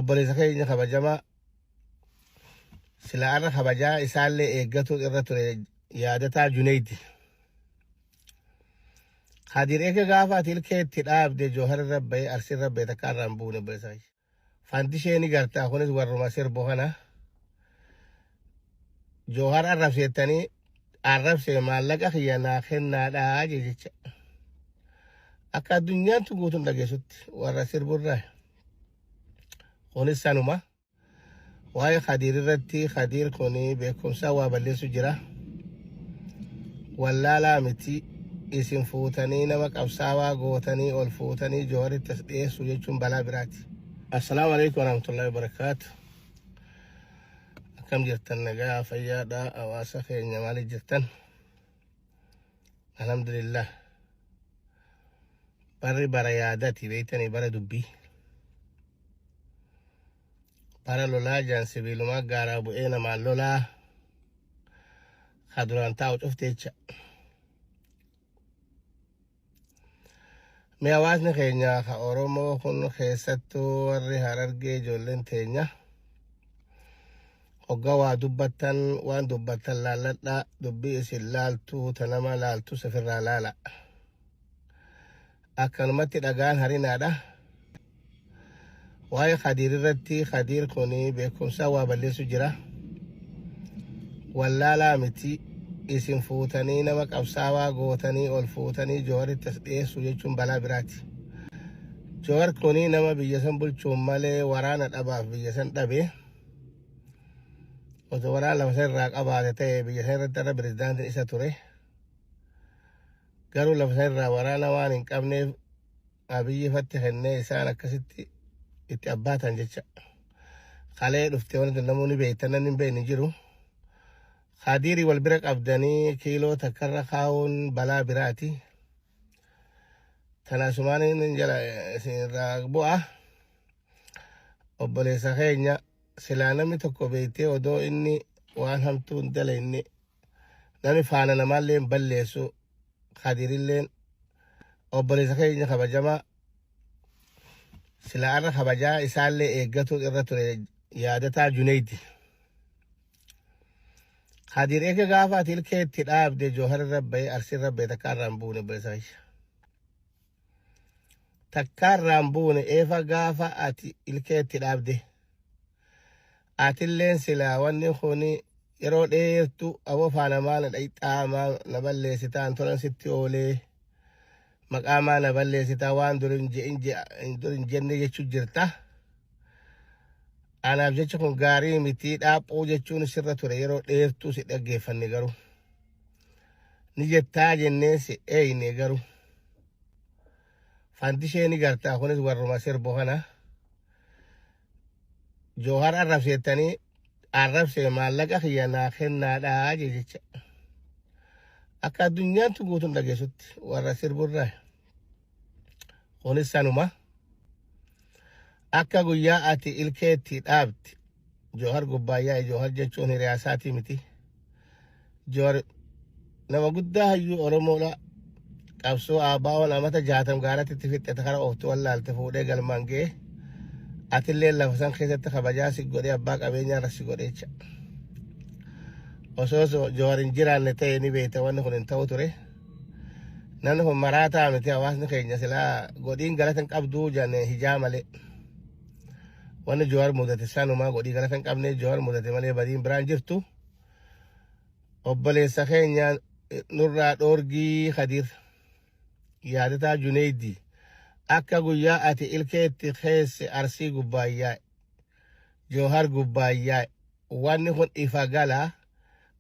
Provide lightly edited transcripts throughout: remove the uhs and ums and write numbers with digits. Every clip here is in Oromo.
Obboleessa keenya kabajamaa silaa irra kabajaa isaallee eeggatu irra ture Yaadataa Juneydi. Kadir eega gaafa ati ilkee itti dhaabde Joohar irra bahee Arsii irra bahee takka irraa hin buune obboleessa kiyya. Fandishee ni gartaa kunis warruma sirbu kana. Joohar arrabseettanii arrabsee maallaqa kiyya naa kennaadhaa jecha. Akka addunyaan tun guutuun dhageessutti warra sirburraa. Kunis sanuma. Waa'ee Khadiir irratti Khadiir kun beekumsaa waa balleessu jira. Wallaalaa miti isin fuutanii nama qabsaawaa gootanii ol fuutanii Jawaritti as dhiyeessu jechuun balaa biraati. Assalaamu alaikum warahmatullahi wabarakaatu. Akkam jirtan nagaa fayyaadha hawaasa keenya maaliif jirtan? Alhamdulillah. Barri bara yaadati beektanii bara dubbii. Bara lolaa jaan sibiilumaa gaaraa bu'ee namaan lolaa ka duraan taa'u cufte jecha. Mee hawaasni keenya ka Oromoo kun keessattuu warri Harargee ijoolleen teenya hoggaa waa dubbattan waan dubbattan laalladhaa dubbii isin laaltuu ta nama laaltu sifirraa laala. Akkanumatti dhagaan harinaadha. Waa'ee Khadiir irratti Khadiir kun beekumsaa waa balleessu jira. Wallaalaa miti isin fuutanii nama qabsaawaa gootanii ol fuutanii Jawaritti as dhiyeessu jechuun balaa biraati. Jawar kun nama biyya san bulchuun malee waraana dhabaaf biyya san dhabe. Osoo waraana lafa san irraa qabaate ta'e biyya san irratti irra pirezidaantiin isa ture. Garuu lafa san irraa waraana waan hin qabneef Abiyyi ifatti kennee isaan akkasitti itti abbaatan jecha. Kalee dhuftee wanti namoonni beektan namni hin beekne jiru. Kadiirii wal bira qabdanii kiiloo takkarra kaa'uun balaa biraati. Tanaasumaan inni jala isinirraa bu'a. Obboleessa keenya silaa namni tokko beektee odoo inni waan hamtuu hin dalayne namni faana namaallee hin balleessu Kadirilleen obboleessa keenya kabajamaa silaa irra kabajaa isaallee eeggatu irra ture Yaadataa Juneydi. Kadir eega gaafa ati ilkee itti dhaabde Joohar irra bahee Arsii irra bahee takka irraa hin buune obboleessa kiyya. Takka irraa hin buune eefa gaafa ati ilkee itti dhaabde. Atilleen silaa wanni kun yeroo dheertu aboo faana maa na dhayxaa maa na balleessitaa an tolan sitti oolee maqaa maa na balleessitaa waan dur hin je'in dur hin jenne jechuu jirta. Anaaf jecha kun gaarii miti dhaaphuu jechuun sirra ture yeroo dheertuu si dhaggeeffanne garuu. Ni jettaa jennee si eeyne garuu. Fandishee ni gartaa kunis warruma sirbu kana. Joohar arrabseettanii arrabsee maallaqa kiyya naa kennaadhaa jecha. Akka addunyaan tun guutuun dhageessutti warra sirburraa. Kunis sanuma. Akka guyyaa ati ilkeetti dhaabdi. Joohar gubbaayyaa Joohar jechuun hiriyaa isaatii miti. Joohar nama guddaa hayyuu Oromoodha. Qabsoo ABO'n amata 60 gaaratti itti fixxe kara ooftu wallaalte fuudhee galmaan ga'e. Atillee lafa san keessatti kabajaa si godhee abbaa qabeenyaa irra si godhee jecha. Osoo Joohar hin jiraanne ta'e ni beekta wanni kun hin ta'u ture. Namni kun maraataa miti hawaasni keenya silaa godhiin galata hin qabduu jenne hijaa malee. Wanni Jawaar mudate sanumaa godhii galata hin qabne Jawaar mudate malee badiin biraan jirtu. Obboleessa keenya nurraa dhoorgii Khadiir Yaadataa Juneeydi akka guyyaa ati ilkeetti keesse Arsii gubbaayyaa Joohar gubbaayyaa wanni kun ifa gala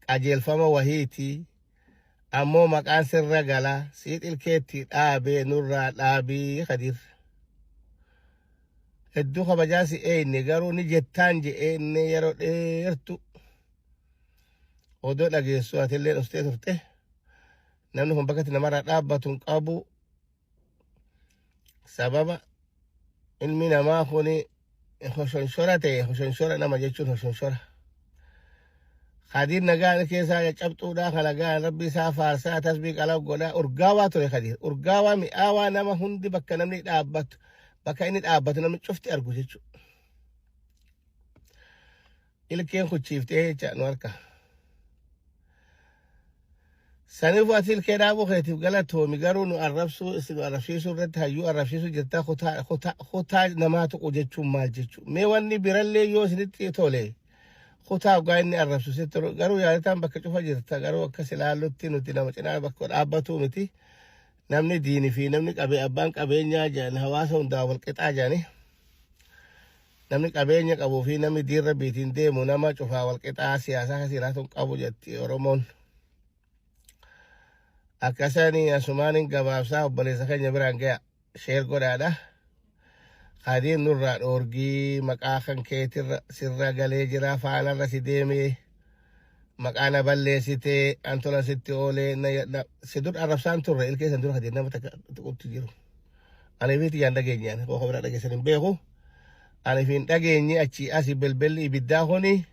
qajeelfama wahiiti ammoo maqaan sirra gala siit ilkeetti dhaabee nurraa dhaabii Khadiir. Hedduu kabajaa si eeyne garuu ni jettaan je'eenne yeroo dheertu odoo dhageessu atillee dhuftee turte namni kun bakka itti namarraa dhaabbatu hin qabu sababa ilmi namaa kun hoshonshora ta'e hoshonshora nama jechuun hoshonshora. Khadiir nagaan keessaa caccabxuudhaa kana gaan rabbi isaa faarsaa tasbii qalaa godhaa urgaawaa ture Khadiir urgaawaa mi'aawaa nama hundi bakka namni dhaabbatu bakka inni dhaabbatu namni cufti argu jechuudha. Ilkeen kuchiiftee jecha nu harka. Saniif ati ilkee dhaabuu keetiif galatoomi, garuu nu arrabsuu, isin nu arrabsiisuu irratti hayyuu arrabsiisuu jirta. Kutaa kutaa kutaa namaa tuqu jechuun maal jechuu? Mee wanni birallee yoo isinitti tole, kutaa dhugaa inni arrabsu sitti tolu, garuu yaadataan bakka cufa jirta. Garuu akkas ilaallutti nuti nama cinaa bakka dhaabbatuu miti. Namni diini fi namni qabee abbaan qabeenyaa jedhan hawaasa hundaa wal qixaa jedhani. Namni qabeenya qabuu fi namni diin rabbiitiin deemu nama cufaa wal qixaa, siyaasaa kasiiraatuun qabu jetti Oromoon. Akkasanii asumaaniin gabaabsaa, obboleessa keenya biraan gaya, share godhaadha. Kadiin nurraa dhoorgii, maqaa kan keetirra sirra galee jira, faanarra si deemee maqaa na balleessitee antola sitti oolee si dur arrabsaan turre ilkee san dura Kadiin nama takka tuqutti jiru. Ani fi tiyyaan dhageenyaan koo bira dhageessan hin beeku. Ani fi hin dhageenye achii asi belbelli ibiddaa kuni.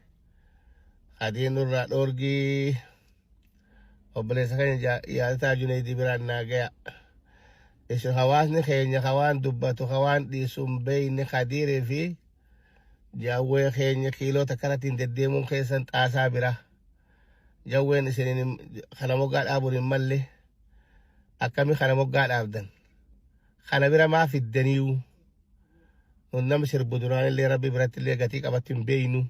Kadiin nurraa dhoorgii, obboleessa keenya Yaadataa Junaydii biraan naa gaya. Isin hawaasni keenya ka waan dubbatu ka waan dhiisu hin beekne, Kadiirii fi Jawwee keenya kiiloo takka irratti hin deddeemuun keessan xaasaa bira. Jawween isiniin kana moggaa dhaabuun hin malle, akkami kana moggaa dhaabdan? Kana bira maa fiddaniyu? Nun nama sirbu duraanillee rabbi biratti illee gatii qabatti hin beeknu.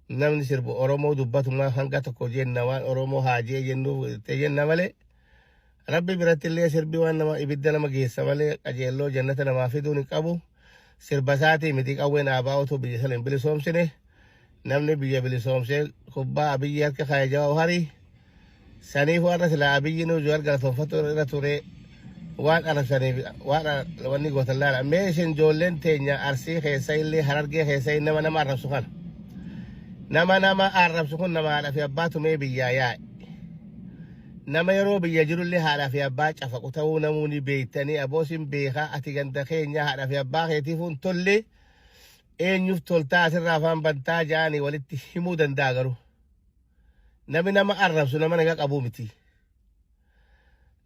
Namni sirbu Oromoo dubbatumaa hanga tokko jenna, waan Oromoo haajee jennuuf jenna malee, rabbi biratti illee sirbi waan nama ibidda nama geessa malee qajeelloo jannata namaa fiduun hin qabu. Sirba isaatii miti, qawween aabaa otoo biyya sana hin bilisoomsine, namni biyya bilisoomsee kubbaa Abiyyi harka kaaya jawaa harii saniif warra silaa Abiyyi nu Jawaar galatoonfatu irra ture, waan arrabsaniif waan wanni gootan laala. Mee isin ijoolleen teenya Arsii keessa illee Harargee keessa nama nama arrabsu kana, nama nama arrabsu kun nama haadha fi abbaa tumee biyyaa yaa'e, nama yeroo biyya jirullee haadha fi abbaa cafaqu ta'uu namuuni beektanii. Aboosin beekaa, ati ganda keenya haadha fi abbaa keetiif hin tolle, eenyuuf toltaa asirraa afaan bantaa ja'anii walitti himuu danda'a. Garuu namni nama arrabsu nama nagaa qabuu miti.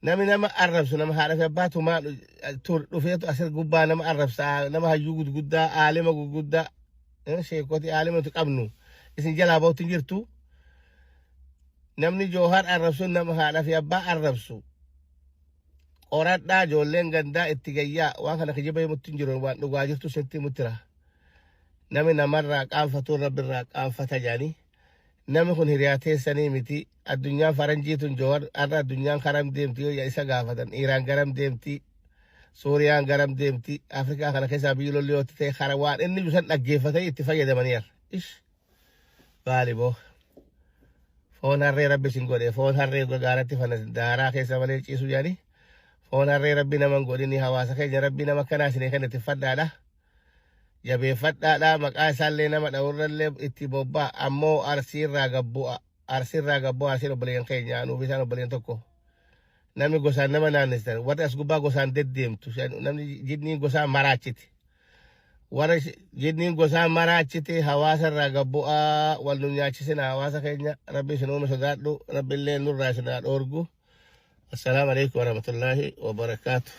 Namni nama arrabsu nama haadha fi abbaa tumaa dhufeetu asir gubbaa nama arrabsaa, nama hayyuu gurguddaa, aalima gurguddaa, sheekoti aalima nuti qabnu isin jalaa bahutti hin jirtu. Namni Joohar arrabsu nama haadha fi abbaa arrabsu. Qoradhaa, ijoolleen gandaa itti gayyaa, waan kana kijiba himutti hin jiru, waan dhugaa jirtu sitti himuttira. Namni namarraa qaanfatu rabbirraa qaanfata jedhanii. Namni kun hiriyaa teessanii miti. Addunyaan faranjii tun Joohar har'a addunyaan karam deemti yoo isa gaafatan, Iiraan garam deemti, Suuriyaan garam deemti, Afrikaa kana keessaa biyyi lolli yoo ta'e kara waan inni bisan dhaggeeffatee itti fayyadamaniira. Ish, baali boo. Foon harree rabbi isin godhe, foon harree gaaratti fana daaraa keessa malee ciisu jedhanii. Foon harree rabbi nama hin godhini. Hawaasa keenya rabbi nama akkanaa isinii kenna, itti fadhaadha. Jabeeffadhaadha, maqaa isaallee nama dha'urrallee itti bobbaa, ammoo Arsiirraa gabbu'a. Arsiirraa gabbu'a, Arsiin obboleeyyan keenya, nuuf isaan obboleeyyan tokko. Namni gosaan nama naannessan, warri as gubbaa gosaan deddeemtu, namni jinniin gosaa maraachite. Warra jinniin gosaa maraachite hawaasa irraa gabbu'aa, wal nu nyaachisina. Hawaasa keenya rabbi isin uume sodaadhu, rabbi illee nurraa isin haa dhoorgu. Assalaamu alaikum warahmatullaahi wabarakaatu.